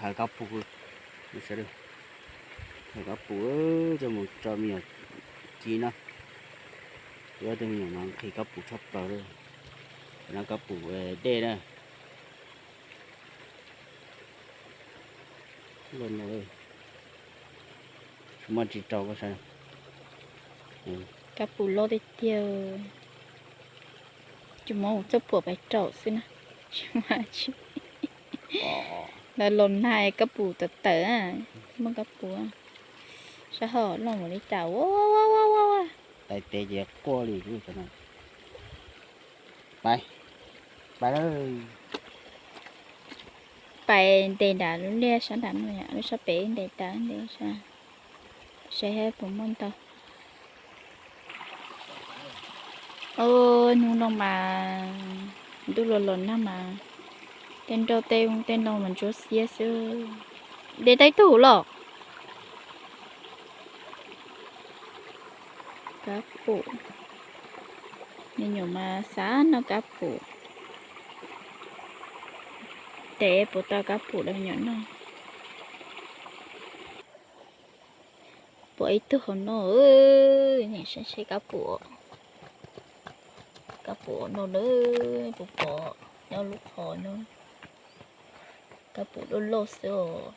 Thawb kab pum, thawb kab pum, coj mus tso me nyuam ci na. Ob tug me nyuam no nqhis kab pum tshaj plaws li. No kab pum dej na. Muaj tsis rau koj saib. Kab pum loj tiag tiag. Tsis muab txoj phuam pais rau xwb na. Tsis muaj tsis. Los los nag kab pum tawm tawm, muaj kab pum. Sab hauv loj npaum li cas ua ua ua ua. Tais tes ces quaj li. Pais, pais lawm. Pais ntes nram lub liaj sab nram no, lub sab pem ntes tas ntes sab, saib puas muaj ntau. Hnub no mas ntuj los los nag mas tej nroj tej tej no mas ntsuab xiab xwb. Ntes tau ib tug los. Kab pum, me nyuam mas xav noj kab pum. Tes puas tau kab pum rau me nyuam noj. Pom ib tug hauv no, saib seb kab pum, kab pum hauv no na, puas pom nyob lub qhov no. Kab pum loj loj xwb os,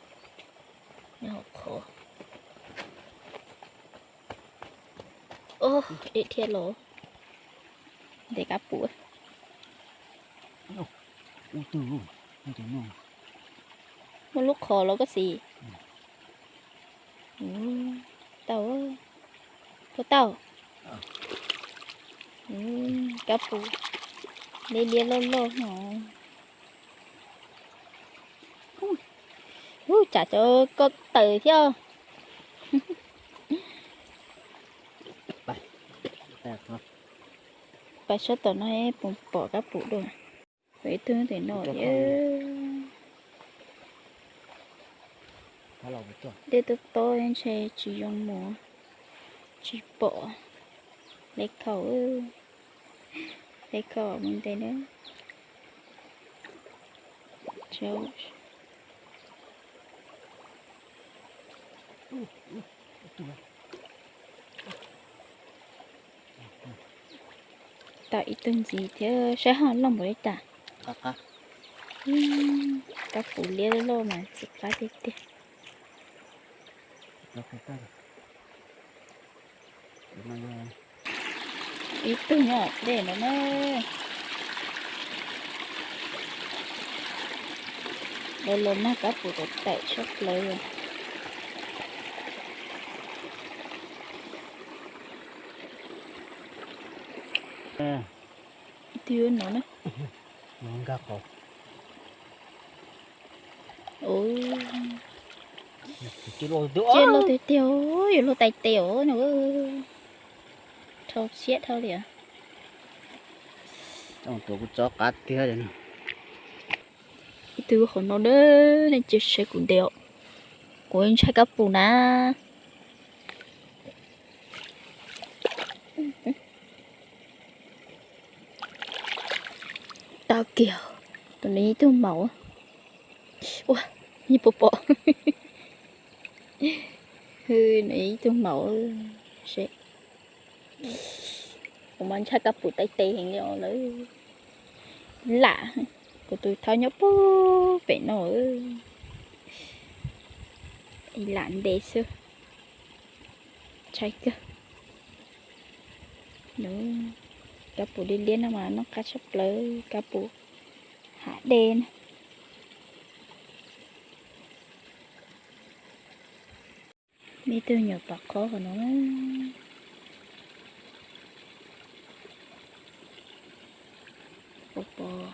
nyob hauv qhov. Ub, dhia los ntes kab pum. Muaj lub qhov los koj txiv. Tau, puas tau? Kab pum liab liab loj loj no. Ub, tsam cov koj tawm thiab. Pais sab tom no puas pom kab pum dua. Pom ib tug tim no thiab. Dej tob tob ntshe tsis zoo mus, tsis pom. Lej khaum, lej khaum mus ntes na. Tau ib tug ntxiv thiab, saib ho loj npaum li cas. Kab pum liab loj mas txiv qab tiag tiag. Ib tug nyob dej no na. Los los nag kab pum tawm tawm tshaj plaws. Ib tug no na. Cia loj tiag tiag, yuav luag tais tes os no. Dhau siab dhau li. Tuav kuv txoj qab tiag. Ib tug hauv no na, nej cia saib kuv ntes os. Kuv ntshai kab pum na. Tau kiag, tus no ib tug maum. Ua, yeej puas pom. Hwb, no ib tug maum. Kuv mas ntshai kab pum tais tes heev li os lawm. Lam, kuv tus thaub nyob puag pem no. Lam ntes xwb. Ntshai kawg. Kab pum liab liab no mas noj qab tshaj plaws, kab pum hav dej na. Ib tug nyuam pom qhob hauv no. Pom pom.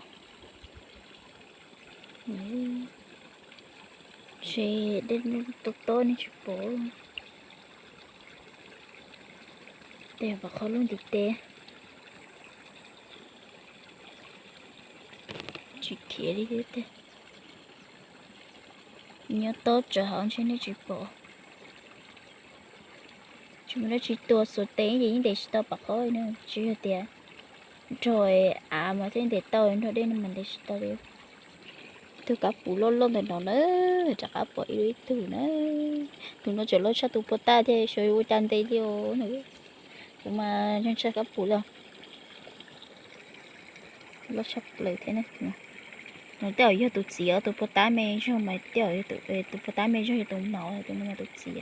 Ntshe dej tob tob nej tsis pom. Tej pom qhob lub ntiv tes. Tsis khiav li thiab tiag. Nyob tob tsawv hauv ntshe nej tsis pom. Tsis muaj dab tsi tua xuas tes ces yeej ntes tsis tau pom qhob na, tsis yog tias nrog av mas thiaj ntes tau, nrog dej no mas ntes tsis tau li. Tug kab pum loj loj ntawm no na, rov qab pom ib lub ib tug na. Tus no tseem loj tshaj tus puag ta thiab, xyov yuav ua cas ntes li os. Kuv mas ntshai kab pum li. Loj tshaj plaws thiab. No tej zaum yog tus txiv os, tus puag ta me zog mas tej zaum, tus puag ta me zog yog tus maum, tus no mas tus txiv.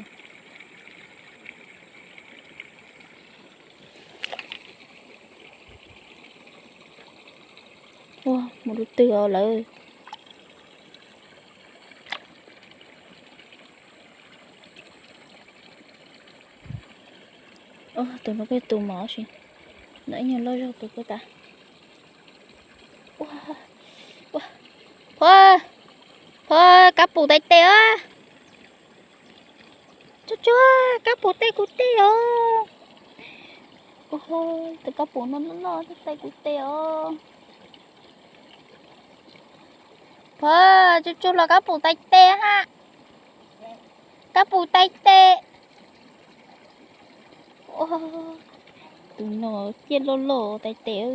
Ua, mus rau twg lawm? Tus no kuj tus maum si, no ib nyuag loj zog tus puag ta. Phua, phua, kab pum tais tes os. Tsuag tsuag, kab pum tais kuv tes os. Tus kab pum no loj loj tais kuv tes os. Phua, tsuag tsuag los kab pum tais tes ha. Kab pum tais tes. Tus no ciaj loj loj tais tes.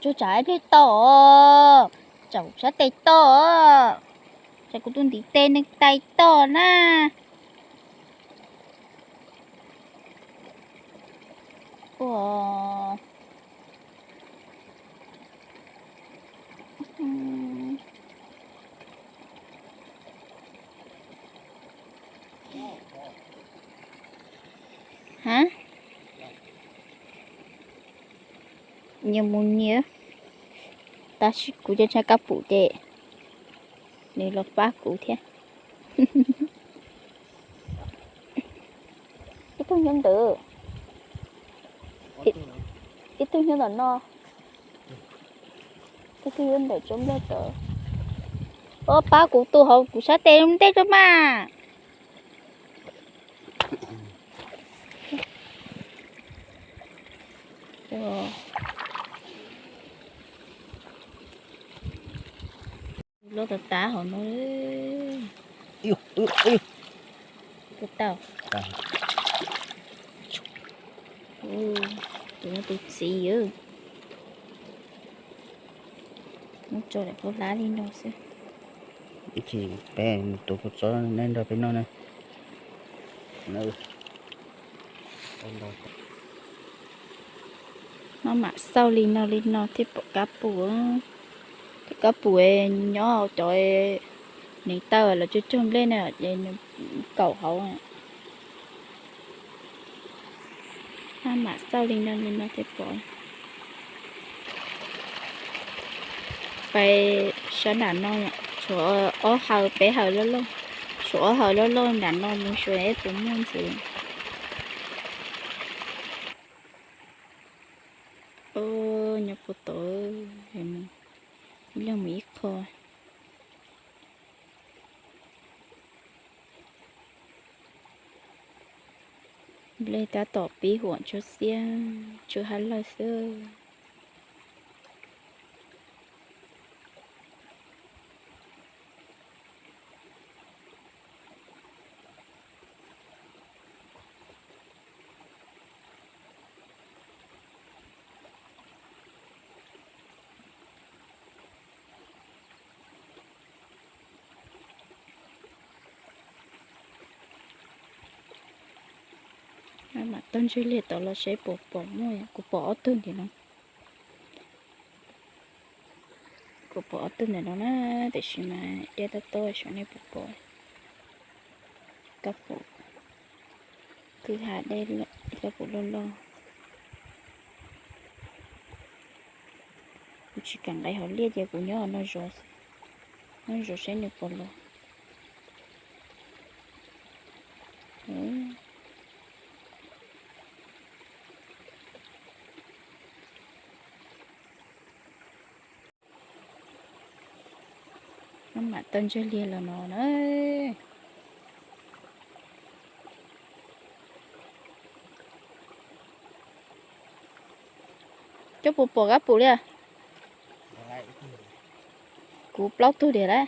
Tsuag tsam ib pliag tau os, tsam kuv sab tes tau os, tsam kuv tus ntiv tes nws tais tau na. Ua, ha, nyias mus nyias, tab sis kuv cov ntshai kab pum ces nws los pab kuv thiab. Ib tug nyob ntawd, ib tug nyob ntawm no, ib tug nyob ntawm tsob nplej tod. Ua, pab kuv tus hauv kuv sab tes ntej rau mas. Loj tas tas hauv no. Puas tau? Tus no tus txiv. Muab tso daim pub hlab li no xwb. Ib chim peb mus tuav kua txob neb nrog peb noj na. Maj mam xauj li no li no thiaj pom kab pum. Cov kab pum nyob hauv cov hneev taw los cog cog nplej na, ces nws kaum hauv. Maj mam xauj li no li no thiaj pom. Pais sab nram no, tshuav ob hawv peb hawv loj loj, tshuav ob hawv loj loj nram no mus xyuas eb puas muaj ntxiv. Nyob puag tod, ib leeg mus ib qho. Nplej tab tom pib huam tsuag xiab, tsuag hab lawg xwb. Mam taug ntswg liag tod los seb puas pom muaj, kuv pom ob tug ntiav no. Kuv pom ob tug ntawm no na, tiam sis mas dej tab tob xyov nej puas pom. Kab pum, kwj ha dej, kab pum loj loj. Kuv tsis kam nqaim hauv liaj ces kuv nyob no zov, nyob zov seb nws puas los. Maj mam taug ntswg liag los no na. Coj puas pom kab pum li? Kuv plaub tug diam lawm.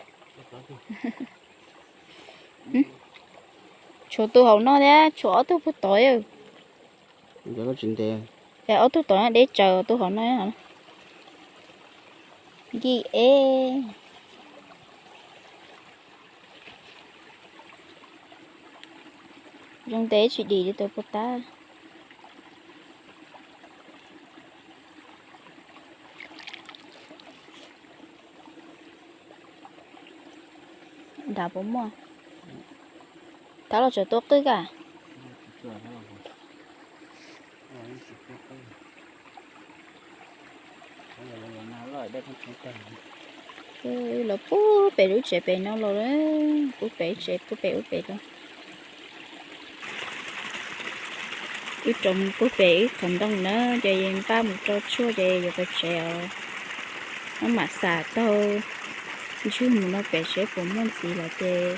Tshuav tus hauv no thiab tshuav ob tug puag tod. Ob tug tod deb tsawv, tus hauv no. Nkij eb. Zoo ntev tsis dim li tus puag ta. Nrad puas muaj? Thab los tseem tua qwj ka. Los puag pem lub tsev pem no los, puag pem tsev puag pem ub pem los. Wb rau mus puag pem ib qhov ntoo na, ces npaj mus rau tshuaj ces yuav pem tsev os. Maj mam xam taug ntswg mus no pem seb puas muaj ntxiv lawm ces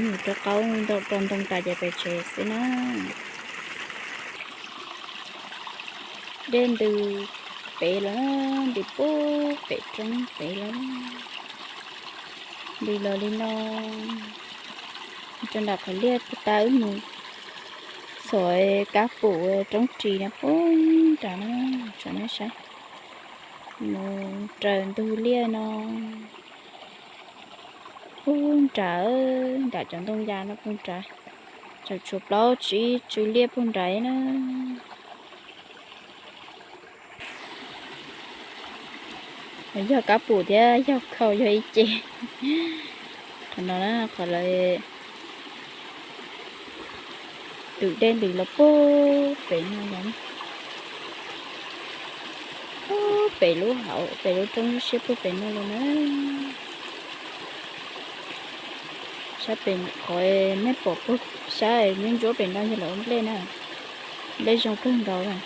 mus rau qaub rau ntoo tas ces pem tsev xwb na. Dej ntws pem los, ntws puag pem roob pem los. Ntws los li no, rau nram qhov liaj puag ta wb mus txhom kab pum roob ris no puag nrad no, tsom nej saib. Mus raws ntug liaj no puag nrad, nram cov ntoo yas no puag nrad, tseem tshuav plaub tsib tsw liaj puag nrad na. Yog kab pum thiab yog khau yog ib ce. Qhov no na qhov lawv tus dej ntws los puag pem no los, puag pem lub hauv pem lub roob siab puag pem no los na. Sab pem qhov nej pom puag sab ntsuab ntsuab pem no yog lawv ua nplej na, nplej zoo kawg nkaus na.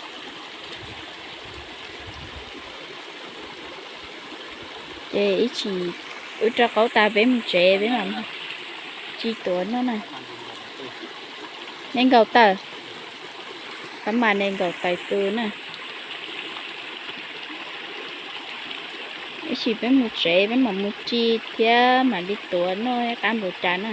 Ces ib chim wb rau qaub tas peb mus tsev peb mam tsis tuav noj na. Nej nkaum tawm, qab mas nej nkaum tawm tus na. Ib chim peb mus tsev peb mam mus tsis thiab mam li tuav noj qab npaum cas na.